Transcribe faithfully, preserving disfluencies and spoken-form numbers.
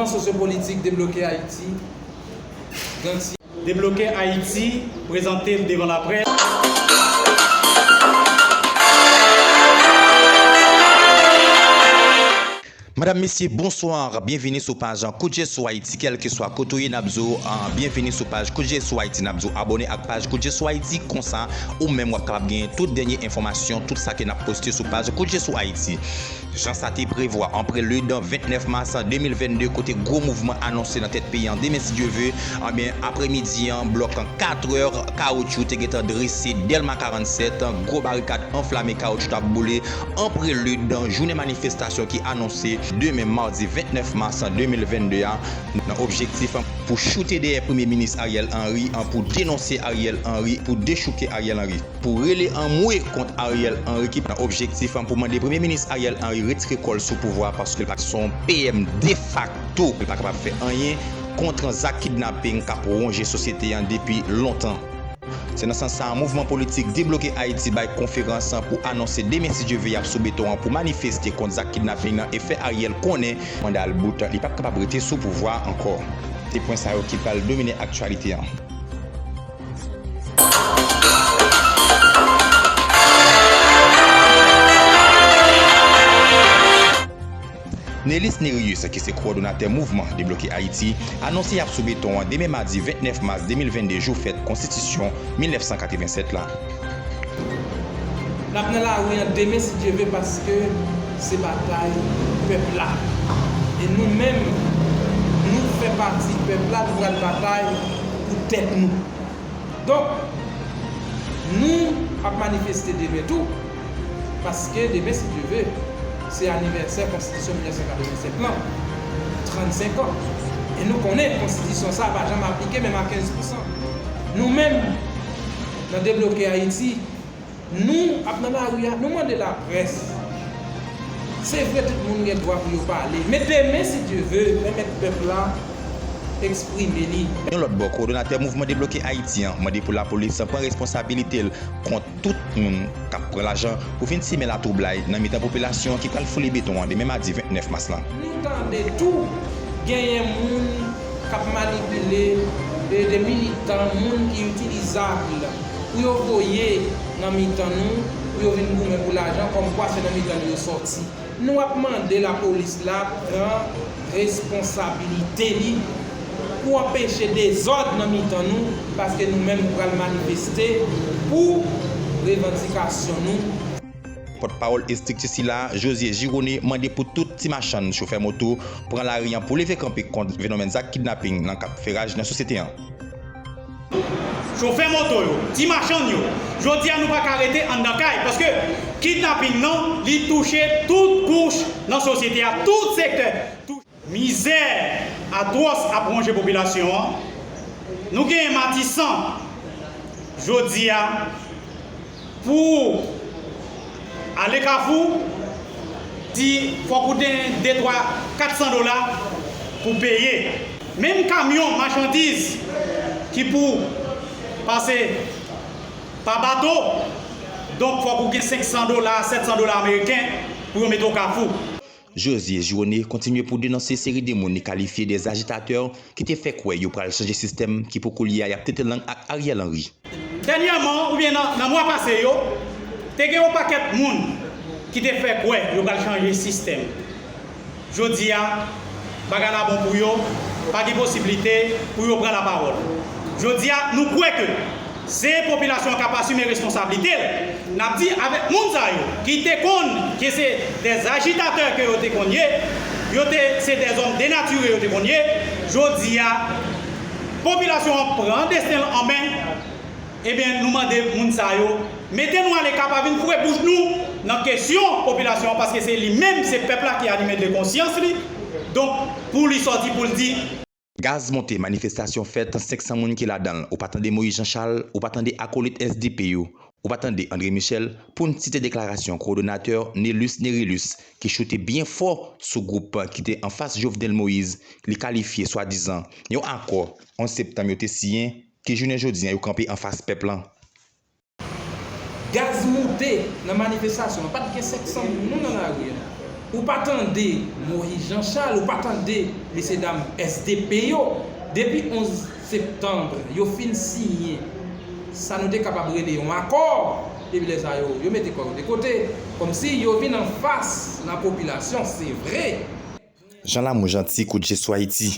Sosyopolitik Debloke Ayiti, Ganti. Debloke Ayiti prezante l devan laprès. Madam, mesye, bonswa. Byenvini sou paj Kout Je sou Ayiti. Kèlkeswa kote w ye, n ap di w, ah, byenvini sou paj Kout Je sou Ayiti. N ap di w abòne ak paj Kout Je sou Ayiti. Konsa, ou menm w ap kapab genyen tout dènye enfòmasyon, tout sa ke n ap poste sou paj Kout Je sou Ayiti. Jan sa te prevwa, an prelid vennèf mas de mil vennde, kote gwo mouvman anonse nan tèt peyi an demen, si Dye ve, anben, aprèmidi an, blòk an katrè, kawotchou te gentan drese, Dèlma karannsèt, gwo barikad anflame, kawotchou t ap boule, an prelid jounen manifestasyon ki anonse demen, madi vennèf mas de mil vennde a, nan objektif pou choute dèyè Premye Minis Ariel Henry, pou denonse Ariel Henry, pou dechouke Ariel Henry, pou rele anmwe kont Ariel Henry, ki nan objektif pou mande Premye Minis Ariel Henry retire kò l sou pouvwa, paske l pa se yon P M defakto, li pa kapab fè anyen kont zak kidnaping k ap wonje sosyete an depi lontan. Se nan sans sa a, mouvman politik Debloke Ayiti bay konferans pou anonse demen, si Dye ve, y ap sou beton an pou manifeste kont zak kidnaping nan e fè Ariel konnen manda l bout, li p ap kapab rete sou pouvwa a ankò. Se pwen sa yo ki pral domine aktyalite an. Nelis Nerius, ki se kowòdonatè mouvman Debloke Ayiti, anonse y ap sou beton an demen madi vennèf mas de mil vennde, jou fèt Konstitisyon mil nèf san katrevennsèt la. N ap nan lari an demen, si Dye ve, paske se batay pèp la. E nou menm, nou fè pati pèp la, nou pral batay pou tèt nou. Donk, nou ap manifeste demen tou, paske demen, si Dye ve, se anivèsè Konstitisyon mil nèf san katrevennsèt lan, trannsenk an. E nou konnen Konstitisyon sa a pa janm aplike, menm a kenz pousan. Nou menm, nan Debloke Ayiti, nou ap nan lari a, nou mande laprès. Se vre, tout moun gen dwa pou yo pale, men demen, si Dye ve, pèmèt pèp la eksprime li. Yon lòt bò, kowòdonatè mouvman Debloke Ayiti an mande pou lapolis pran responsabilite l kont tout moun k ap pran lajan pou vin simen latwoublay nan mitan popilasyon an ki pral foule beton an demen madi vennèf mas lan. Nou tande tou genyen moun k ap manipile, e, de militan, moun ki itilizab pou yo voye nan mitan nou, pou yo vin goumen pou lajan, kòmkwa se nan mitan nou yo sòti. Nou ap mande lapolis la pran responsabilite li pou anpeche dezòd nan mitan nou, paske nou menm, nou pral manifeste pou revandikasyon nou. Pòtpawòl estrikti sila, José Gironet, mande pou tout ti machann, chofè moto, pran lari an pou leve kanpe kont fenomèn zak kidnaping lan k ap fè raj nan sosyete an. Chofè moto yo, ti machann yo, jodi a nou pa ka rete anndan kay, paske kidnaping nan, li touche tout kouch nan sosyete a, tout sektè. Mizè atwòs ap wonje popilasyon an. Nou genyen Matisan jodi a, pou ale Kafou, di fòk ou gen de, twa, kat san dola pou peye. Menm kamyon machandiz ki pou pase pa bato, donk fòk ou gen senk san dola, sèt san dola ameriken pou yo mete w Kafou. José Gironet kontinye pou denonse seri de moun li kalifye de ajitatè ki te fè kwè yo pral chanje sistèm ki pou koulye a y ap tete lang ak Ariel Henry. Dènyèman, oubyen nan, nan mwa pase yo, te gen yon pakèt moun ki te fè kwè yo pral chanje sistèm. Jodi a, bagay la bon pou yo, pa gen posiblite pou yo pran lapawòl. Jodi a, nou kwè ke se popilasyon an k ap asime responsablite l. N ap di avèk moun sa yo ki te konn ke se dè ajitatè ke yo te konn ye, yo te, se dè zòm denatire yo te konn ye, jodi a, popilasyon an pran desten l an men, ebyen, nou mande moun sa yo, mete nou aleka, pa vin foure bouch nou nan kesyon popilasyon an, paske se li menm, se pèp la ki anime de konsyans li. Donk, pou li sòti, pou l di, Gaz monte, manifestasyon fèt, senk san moun ki ladan l. Ou pa tande Moïse Jean Charles, ou pa tande akolit S D P yo, ou pa tande André Michel, pou n site deklarasyon kowòdonatè Nelus Nerilus, ki choute byen fò sou gwoup ki te anfas Jovenel Moïse, li kalifye swadizan yon akò onz septanm yo te siyen, ki jounen jodi a yo kanpe anfas pèp lan. Gaz moute nan manifestasyon an. Pa t gen senk san moun non nan lari a. Ou pa tande Moïse Jean Charles, ou pa tande mesye dam S D P yo. Depi onz septanm, yo fin siyen sa nou te kapab rele yon akò. Epi lè sa yo, yo mete kò yo de kote. Kòmsi yo vin anfas la popilasyon, se vre. Jean Lamour Jeanty, Kout Je Sou Ayiti.